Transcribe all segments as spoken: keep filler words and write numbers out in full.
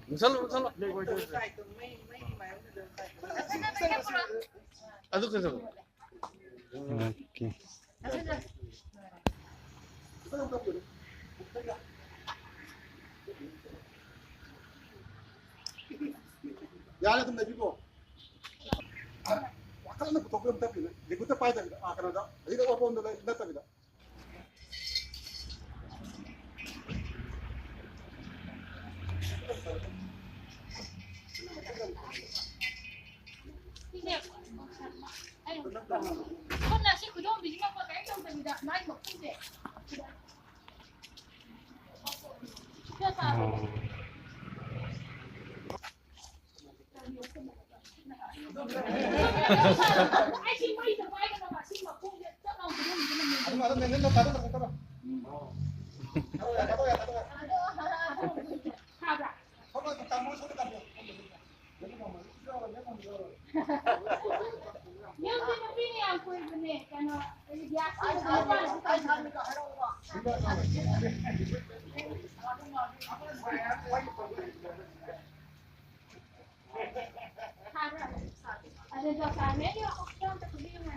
ꯃꯨꯁꯜꯂꯣ, ꯃꯨꯁꯜꯂꯣ꯫ ꯑꯗꯨ ꯀꯩꯗꯧꯕ? Okay. ꯌꯥꯔꯦ, ꯑꯗꯨꯝ ꯂꯩꯕꯤꯀꯣ꯫ ꯋꯥꯈꯜ ꯑꯃ ꯄꯨꯊꯣꯛꯄ ꯑꯝꯇ ꯄꯤꯔꯦ꯫ ꯂꯤꯀꯨꯠꯇ ꯄꯥꯏꯗꯕꯤꯗ, ꯑꯥ, ꯀꯩꯅꯣꯗ, ꯑꯁꯤꯗ ꯑꯣꯄꯣꯝꯗ ꯂꯩ-, ꯅꯠꯇꯕꯤꯗ꯫ ꯁꯤꯅꯦ꯫ ꯑꯩ ꯈꯨꯠꯅ ꯁꯤ ꯈꯨꯗꯣꯝꯕꯤꯁꯤꯃꯀꯣ ꯀꯔꯤꯝ ꯇꯧꯗꯕꯤꯗ ꯃꯥꯏ ꯃꯈꯨꯝꯁꯦ ꯁꯤꯗ ꯁꯤꯗ ꯇꯥꯕ꯫ ꯑꯣ꯫ ꯑꯩ ꯁꯤ ꯃꯩꯗ ꯄꯥꯏꯒꯗꯕ ꯁꯤ ꯃꯈꯨꯝꯁꯦ ꯆꯞ ꯂꯥꯎꯅ ꯈꯨꯗꯣꯝꯕꯤꯁꯤꯅ ꯃꯦꯟꯁꯤꯟꯕ꯫ ꯊꯥꯕ꯭ꯔꯥ? ꯌꯨꯝꯗꯤ ꯅꯨꯄꯤꯅ ꯌꯥꯝ ꯀꯣꯏꯕꯅꯦ꯫ ꯀꯩꯅꯣ, ꯒ꯭ꯌꯥꯁ ꯅꯨꯄꯥꯅ ꯊꯥꯕ꯭ꯔꯥ? ꯑꯗꯨꯗꯣ ꯀꯥꯔꯃꯦꯟꯒꯤ ꯋꯥꯈꯜ ꯑꯝꯇ ꯈꯨꯕꯤꯌꯨꯅꯦ꯫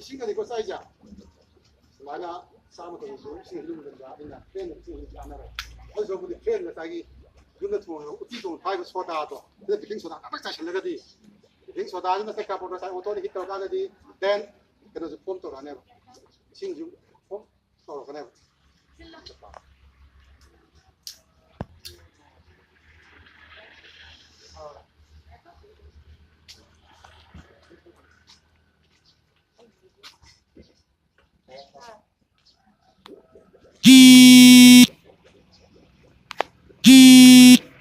ꯏꯁꯤꯡꯒꯗꯤꯀꯣ ꯆꯥꯏꯁꯦ꯫ ꯁꯨꯃꯥꯏꯅ ꯆꯥ ꯃꯇꯝꯗꯁꯨ ꯏꯁꯤꯡ ꯂꯨꯝꯕꯗ ꯑꯩꯅ ꯐꯦꯟ ꯏꯁꯤꯡ ꯆꯥꯅꯔꯦ꯫ ꯑꯗꯨ ꯁꯔꯨꯛꯄꯨꯗꯤ ꯐꯦꯟ ꯉꯁꯥꯏꯒꯤ ꯌꯨꯝꯗ ꯊꯣꯡꯉꯤꯕ ꯎꯇꯤ ꯊꯣꯡꯕ ꯊꯥꯏꯕ ꯁꯣꯗꯥꯗꯣ, ꯑꯗꯨꯗ ꯕꯦꯀꯤꯡ ꯁꯣꯗꯥ ꯇꯞ ꯇꯥꯏ ꯆꯥꯏꯁꯤꯜꯂꯒꯗꯤ, ꯕꯦꯀꯤꯡ ꯁꯣꯗꯥꯗꯨꯅ ꯀꯩꯀꯥ ꯄꯣꯠꯇꯣ ꯉꯁꯥꯏ ꯑꯣꯇꯣꯗ ꯍꯤꯠ ꯇꯧꯔꯀꯥꯟꯗꯗꯤ then ꯀꯩꯅꯣꯁꯨ ꯐꯣꯝ ꯇꯧꯔꯛꯑꯅꯦꯕ, ꯏꯁꯤꯡꯁꯨ ꯐꯣꯝ ꯇꯧꯔꯛꯀꯅꯦꯕ꯫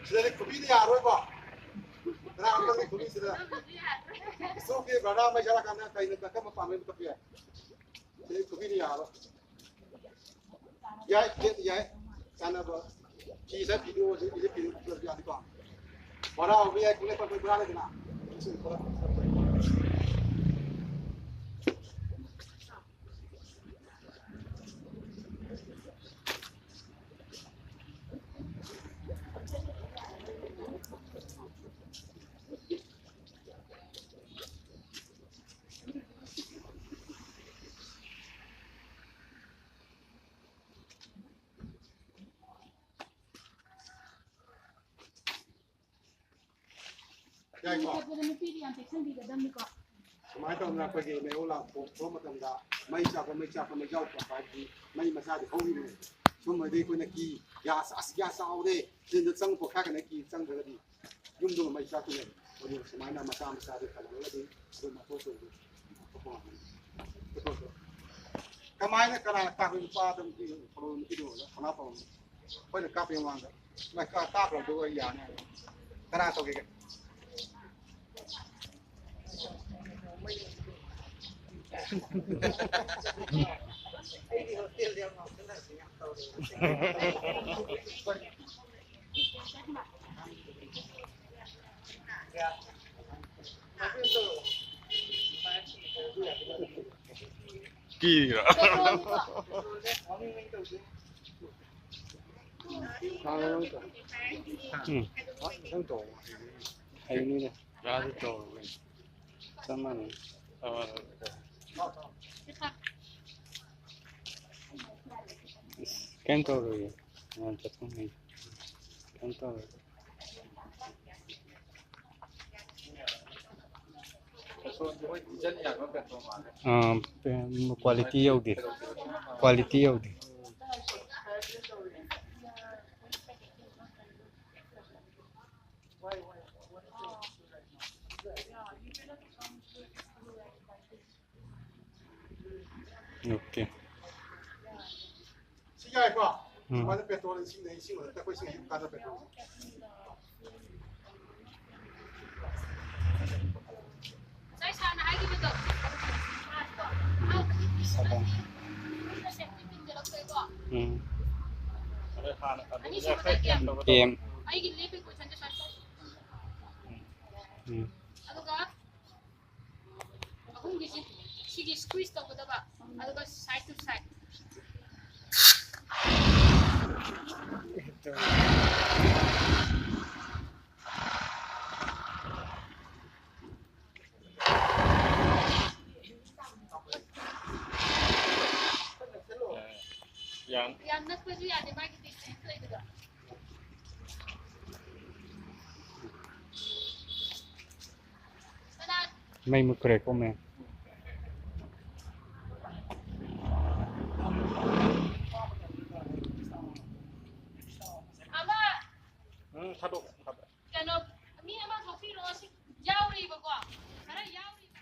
ꯁꯤꯗꯗꯤ ꯈꯨꯕꯤꯗꯤ ꯌꯥꯔꯣꯏꯀꯣ? ꯀꯅꯥꯒꯨꯝꯕꯗꯤ ꯈꯨꯕꯤꯁꯤꯗ ꯏꯁꯇꯣꯛꯀꯤ ꯕ꯭ꯔꯗꯔ ꯃꯩ ꯆꯠꯂꯀꯥꯟꯗ ꯀꯩꯅ ꯀꯔꯝꯕ ꯄꯥꯝꯃꯦ ꯀꯛꯄ ꯌꯥꯏ꯫ ꯁꯤꯗꯗꯤ ꯈꯨꯕꯤꯗꯤ ꯌꯥꯔꯣꯏ꯫ ꯌꯥꯏ, ꯌꯥꯏ, ꯌꯥꯏ꯫ ꯆꯥꯟꯅꯕ ꯐꯤ ꯁꯥꯏ ꯐꯤꯗꯨ ꯑꯣꯏꯔꯁꯨ ꯏꯗꯤ ꯐꯤꯗꯨ ꯌꯥꯅꯤꯀꯣ? ꯕꯣꯔꯥ ꯑꯣꯏꯕ ꯌꯥꯏ, ꯀꯨꯂꯦ ꯄꯛꯄ ꯕꯣꯔꯥ ꯂꯩꯗꯅ? ꯌꯥꯏꯀꯣ? ꯆꯠꯄꯗ ꯅꯨꯄꯤꯗꯤ ꯌꯥꯝ ꯆꯦꯛꯁꯤꯟꯕꯤꯒꯗꯕꯅꯤꯀꯣ꯫ ꯁꯨꯃꯥꯏꯅ ꯇꯧꯗꯅ ꯑꯩꯈꯣꯏꯒꯤ ꯃꯩꯍꯧ ꯂꯥꯡ ꯊꯣꯛ-, ꯊꯣꯛꯄ ꯃꯇꯝꯗ ꯃꯩ ꯆꯥꯛꯄ, ꯃꯩ ꯆꯥꯛꯄ, ꯃꯩꯖꯥꯎ ꯊꯣꯛꯄ ꯍꯥꯏꯕꯗꯤ ꯃꯩ ꯃꯆꯥꯗꯤ ꯍꯧꯔꯤꯕꯅꯦ꯫ ꯁꯨꯝꯕꯗꯤ ꯑꯩꯈꯣꯏꯅ ꯀꯤ, ꯒ꯭ꯌꯥꯁ, ꯑꯁ, ꯒ꯭ꯌꯥꯁ ꯆꯥꯎꯔꯦ, ꯁꯤꯗ ꯆꯪꯕ ꯄꯣꯛꯈꯥꯏꯒꯅꯤ ꯀꯤ ꯆꯪꯗ꯭ꯔꯒꯗꯤ ꯌꯨꯝꯗꯨꯒ ꯃꯩ ꯆꯥꯛꯇꯣꯏꯅꯦꯕ꯫ ꯑꯗꯨꯅ ꯁꯨꯃꯥꯏꯅ ꯃꯆꯥ ꯃꯆꯥꯗꯤ ꯊꯝꯃꯒꯗꯤ ꯑꯗꯨꯝ ꯑꯆꯧ ꯑꯆꯧꯕ ꯊꯣꯛꯄ ꯉꯝꯒꯅꯤ꯫ ꯀꯃꯥꯏꯅ ꯀꯅꯥ ꯇꯥꯛꯄ ꯅꯨꯄꯥꯗ ꯅꯨꯄꯤꯗꯣ ꯐꯣꯂꯣ ꯅꯨꯄꯤꯗꯣ ꯀꯅꯥ ꯇꯧꯔꯝꯃꯤ? ꯑꯩꯈꯣꯏꯅ ꯀꯥꯞꯄꯒꯤ ꯃꯃꯥꯡꯗ ꯃꯥꯏ ꯀꯥ-, ꯀꯥꯞꯈ꯭ꯔꯕꯗꯨꯒ ꯌꯥꯅꯤ ꯍꯥꯏꯕ꯫ ꯀꯅꯥ ꯇꯧꯒꯦ? ꯑꯩꯒꯤ ꯍꯣꯁꯇꯦꯜꯗ ꯌꯥꯝ ꯉꯥꯎꯁꯤꯟꯅꯕꯁꯦ ꯌꯥꯝ ꯇꯧꯔꯦ꯫ ꯀꯤꯔꯤꯔꯣ? ꯎꯝ꯫ ꯍꯩꯅꯤꯗ꯫ ꯆꯞ ꯃꯥꯟꯅꯩ꯫ ꯏꯁ, ꯀꯩꯝ ꯇꯧꯔꯣꯏꯌꯦ꯫ ꯃꯌꯥꯝ ꯆꯠꯐꯝ ꯂꯩ꯫ ꯀꯩꯝ ꯇꯧꯔꯣꯏ꯫ ꯑꯥ, ꯄꯦ-, quality ꯌꯧꯗꯦ꯫ Quality ꯌꯧꯗꯦ꯫ Okay. ꯌꯥꯏꯀꯣ? ꯎꯝ꯫ ꯁꯨꯃꯥꯏꯅ ꯄꯦꯇ꯭ꯔꯣꯜ ꯏꯁꯤꯡꯗ ꯏꯁꯤꯡ ꯃꯊꯛꯇ ꯑꯩꯈꯣꯏ ꯏꯁꯤꯡ ꯍꯦꯛ ꯀꯥꯗ ꯄꯦꯇ꯭ꯔꯣꯜ꯫ ꯉꯁꯥꯏ ꯁꯥꯔꯅ ꯍꯥꯏꯈꯤꯕꯗꯣ꯫ ꯁꯚꯦꯟ꯫ ꯎꯝ꯫ ꯑꯅꯤꯁꯨꯕꯗ ꯑꯦꯝ꯫ ꯑꯦꯝ꯫ ꯑꯩꯒꯤ ꯂꯦꯞꯄꯤ ꯀꯣꯏꯁꯟꯁꯦ ꯁꯨꯃꯥꯏꯅ ꯇꯧ꯫ ꯎꯝ꯫ ꯑꯗꯨꯒ ꯑꯍꯨꯝꯒꯤꯁꯤ ꯁꯤꯒꯤ squeeze ꯇꯧꯒꯗꯕ, ꯑꯗꯨꯒ side to side꯫ ꯌꯥꯝ ꯅꯛꯄꯁꯨ ꯌꯥꯗꯦ, ꯃꯥꯒꯤ distance ꯂꯩꯕꯗꯣ꯫ ꯃꯩ ꯃꯨꯠꯈ꯭ꯔꯦꯀꯣ, ꯃꯦꯝ꯫ ꯎꯝ, ꯊꯥꯗꯣꯛ, ꯊꯥꯗꯣꯛ꯫ ꯀꯩꯅꯣ, ꯃꯤ ꯑꯃ ꯊꯣꯛꯄꯤꯔꯣ, ꯁꯤ ꯌꯥꯎꯔꯤꯕꯀꯣ, ꯈꯔ ꯌꯥꯎꯔꯤꯕ꯫